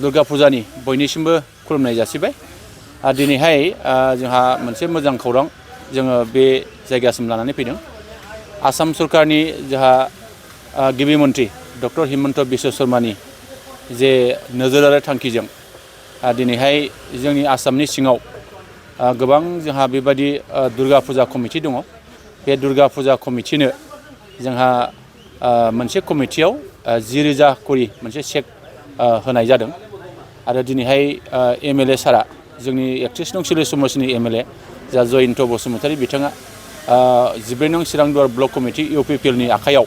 दुर्गा फुजानि बयनिसिमबो खुलुमनाय जासिबाय। दिनैहाय जोंहा मोनसे मोजां खौरां जोङो बे जायगासिम लानानै फैदों। आसाम सरकारनि जोंहा गिबि मन्थ्रि डक्टर हिमन्त बिश्व शर्मानि जे नोजोर आरो थांखिजों दिनैहाय जोंनि आसामनि सिङाव गोबां जोंहा बेबायदि दुर्गा फुजा कमिटि दङ। बे दुर्गा फुजा कमिटिनो जोंहा मोनसे कमिटियाव 10,000 करि मोनसे चेक होनाय जादों। आरो दिनैहाय MLA सारा जोंनि 31 नं सिरि समाजनि MLA जा जयन्त बसुमतारी बिथाङा 14 नं चिरांदुवार ब्लक कमिटि UPPLनि आखायाव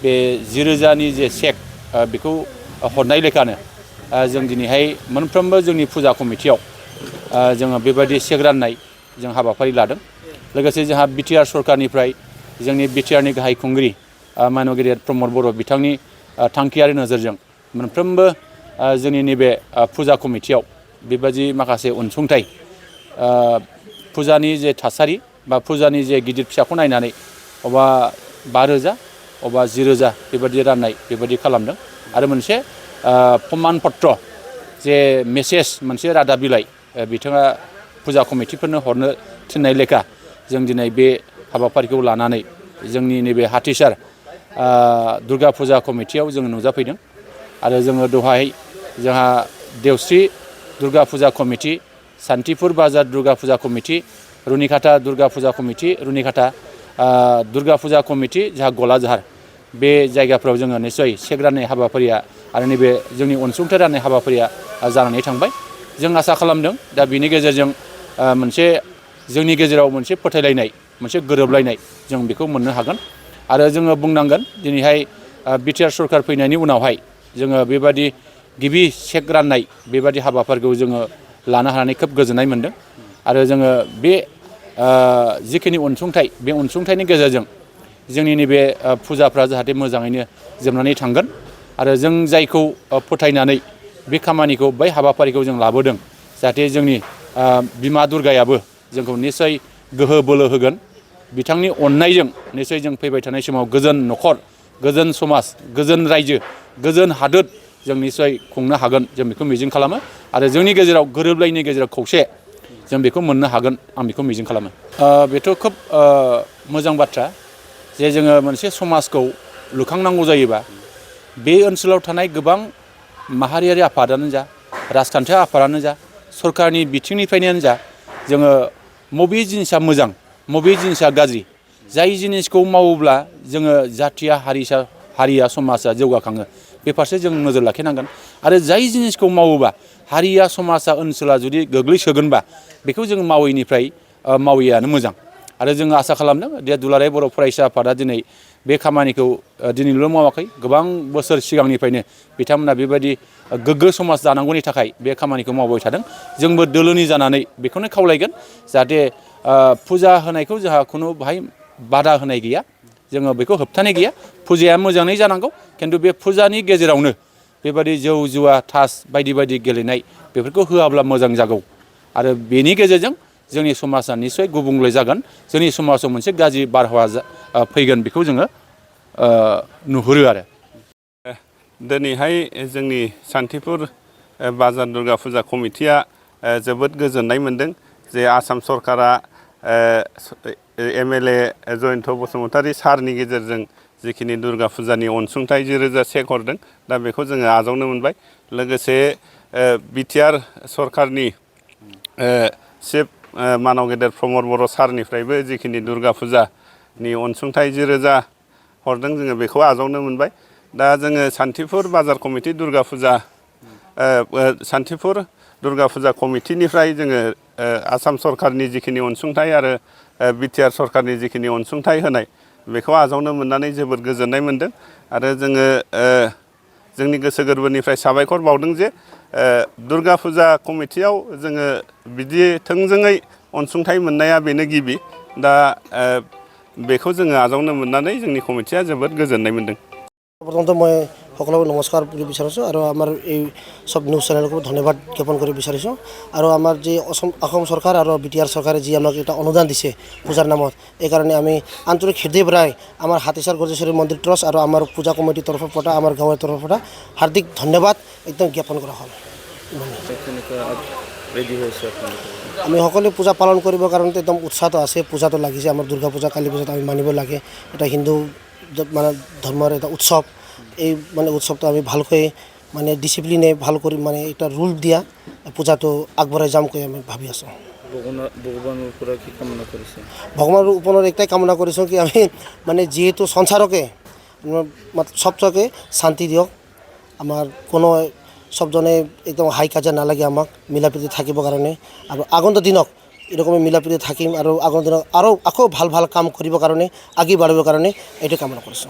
बे 10,000नि जे चेक बेखौ हरनाय लेखानो जों दिनैहाय मोनफ्रोमबो जोंनि फुजा कमिटियाव जोङो बेबायदि चेक राननाय जों हाबाफारि लादों। लोगोसे जोंहा BTR सरकारनिफ्राय जोंनि BTRनि गाहाय खुंगिरि मानगिरि प्रमद बर' बिथांनि थांखियारि नोजोरजों मोनफ्रोमबो जोंनि नैबे फुजा कमिटियाव बेबायदि माखासे अनसुंथाइ फुजानि जे थासारि बा फुजानि जे गिदिर फिसाखौ नायनानै अबा 5,000 अबा 10,000 बेबायदि राननाय बेबायदि खालामदों। आरो मोनसे प्रमान पत्र जे मेसेज मोनसे रादाब बिलाइ बिथाङा फुजा कमिटिफोरनो हरनो थिननाय लेखा जों दिनै बे हाबाफारिखौ लानानै जोंनि नैबे हाथिसार दुर्गा फुजा कमिटियाव जोङो नुजाफैदों। आरो जोङो दहाय जोंहा देवस्रि दुर्गा फुजा कमिटि, सान्तिपुर बाजार दुर्गा फुजा कमिटि, रुनिकाटा दुर्गा फुजा कमिटि, रुनिकाटा दुर्गा फुजा कमिटि जोंहा गलाझार बे जायगाफ्राव जोङो निश्चय चेक राननाय हाबाफारिया आरो नैबे जोंनि अनसुंथाइ राननाय हाबाफारिया जानानै थांबाय। जों आसा खालामदों दा बिनि गेजेरजों मोनसे जोंनि गेजेराव मोनसे फोथायलायनाय मोनसे गोरोबलायनाय जों बेखौ मोननो हागोन। आरो जोङो बुंनांगोन दिनैहाय BTR सरकार फैनायनि उनावहाय जोङो बेबायदि गिबि चेक राननाय बेबायदि हाबाफारिखौ जोङो लानो हानानै खोब गोजोननाय मोनदों। आरो जोङो बे जिखिनि अनसुंथाइ बे अनसुंथाइनि गेजेरजों जोंनि नैबे फुजाफ्रा जाहाथे मोजाङैनो जोबनानै थांगोन। आरो जों जायखौ फोथायनानै बे खामानिखौ बै हाबाफारिखौ जों लाबोदों जाहाथे जोंनि बिमा दुर्गायाबो जोंखौ निश्चय गोहो बोलो होगोन। बिथांनि अननायजों निश्चय जों फैबाय थानाय समाव गोजोन न'खर, गोजोन समाज, गोजोन रायजो, गोजोन हादोर जों निश्चय खुंनो हागोन जों बेखौ मिजिं खालामो। आरो जोंनि गेजेराव गोरोबलायनि गेजेराव खौसे जों बेखौ मोननो हागोन आं बेखौ मिजिं खालामो। बेथ' खोब मोजां बाथ्रा जे जोङो मोनसे समाजखौ लुखांनांगौ जायोबा बे ओनसोलाव थानाय गोबां माहारियारि आफादानो जा, राजखान्थियारि आफादानो जा, सरकारनि बिथिंनिफ्रायनो जा जोङो बबे जिनिसा मोजां बबे जिनिसा गाज्रि, जाय जिनिसखौ मावोब्ला जोङो जाथिया हारिया समाजा जौगाखाङो बे फारसे जों नोजोर लाखिनांगोन। आरो जाय जिनिसखौ मावोबा हारिया समाजा ओनसोला जुदि गोग्लैसोगोनबा बेखौ जों मावैनिफ्राय मावैयानो मोजां। आरो जोङो आसा खालामदों दे दुलाराय बर' फरायसा आफादा दिनै बे खामानिखौ दिनैल' मावाखै, गोबां बोसोर सिगांनिफ्रायनो बिथांमोना बेबायदि गोग्गो समाज दानांगौनि थाखाय बे खामानिखौ मावबाय थादों। जोंबो दोलोनि जानानै बेखौनो खावलायगोन जाहाथे फुजा होनायखौ जोंहा खुनु बाहाय बादा होनाय गैया, जोङो बेखौ होबथानाय गैया। फुजाया मोजाङै जानांगौ, खिन्थु बे फुजानि गेजेरावनो बेबायदि जौ जुवा थास बायदि बायदि गेलेनाय बेफोरखौ होआब्ला मोजां जागौ। आरो बेनि गेजेरजों जोंनि समाजा निस्सय गुबुंले जागोन, जोंनि समाजाव मोनसे गाज्रि बारहावा फैगोन बेखौ जोङो नुहुरो। आरो दिनैहाय जोंनि सान्तिपुर बाजार दुर्गा फुजा कमिटिया जोबोद गोजोननाय मोनदों जे आसाम सरकारा MLA जयन्त बसुमतारी सारनि गेजेरजों जिखिनि दुर्गा फुजानि अनसुंथाइ 10,000 चेक हरदों दा बेखौ जोङो आजावनो मोनबाय। लोगोसे BTR सरकारनि चिफ मानव गेदेर प्रमद बर' सारनिफ्रायबो जिखिनि दुर्गा फुजानि अनसुंथाइ 10,000 हरदों जोङो बेखौ आजावनो मोनबाय। दा जोङो सान्तिपुर बाजार कमिटि सान्तिपुर दुर्गा फुजा कमिटिनिफ्राय जोङो आसाम सरकारनि जिखिनि अनसुंथाइ आरो BTR सरकारनि जिखिनि अनसुंथाइ होनाय बेखौ आजावनो मोननानै जोबोद गोजोननाय मोनदों। आरो जोङो जोंनि गोसो गोरबोनिफ्राय साबायखर बावदों जे दुर्गा फुजा कमिटियाव जोङो बिदि थोंजोङै अनसुंथाइ मोननाया बेनो गिबि। दा बेखौ जोङो आजावनो मोननानै जोंनि कमिटिया जोबोद गोजोननाय मोनदों। প্ৰথমতে মই সকলোকে নমস্কাৰ কৰিব বিচাৰিছোঁ আৰু আমাৰ এই সব নিউজ চেনেলকো ধন্যবাদ জ্ঞাপন কৰিব বিচাৰিছোঁ। আৰু আমাৰ যি অসম চৰকাৰ আৰু BTR চৰকাৰে যি আমাক এটা অনুদান দিছে পূজাৰ নামত, এইকাৰণে আমি আন্তৰিক হৃদয়ৰপৰাই আমাৰ হাতীচাৰ গজেশ্বৰী মন্দিৰ ট্ৰাষ্ট আৰু আমাৰ পূজা কমিটিৰ তৰফৰ পৰা আমাৰ গাঁৱৰ তৰফৰ পৰা হাৰ্দিক ধন্যবাদ একদম জ্ঞাপন কৰা হ'ল। ৰেডি হৈছে আপোনালোকে? আমি সকলোৱে পূজা পালন কৰিবৰ কাৰণে একদম উৎসাহটো আছে। পূজাটো লাগিছে, আমাৰ দুৰ্গা পূজা, কালী পূজাত আমি মানিব লাগে। এটা হিন্দু মানে ধৰ্মৰ এটা উৎসৱ। এই মানে উৎসৱটো আমি ভালকৈ মানে ডিচিপ্লিনে ভাল কৰি মানে এটা ৰুল দিয়া পূজাটো আগবঢ়াই যামকৈ আমি ভাবি আছোঁ। ভগৱানৰ পৰা কি কামনা কৰিছে? ভগৱানৰ ওপৰত একটাই কামনা কৰিছোঁ কি আমি মানে যিহেতু সংসাৰকে সবচকে শান্তি দিয়ক। আমাৰ কোনো সবজনে একদম হাই কাজিয়া নালাগে, আমাক মিলা প্ৰীতি থাকিবৰ কাৰণে। আৰু আগন্তুক দিনক এরকমই মিলা প্ৰীতি থাকিম আৰু আগন্তুক দিনত আৰু আকৌ ভাল ভাল কাম কৰিবৰ কাৰণে, আগি বাঢ়িবৰ কাৰণে এইটো কামনা কৰিছোঁ।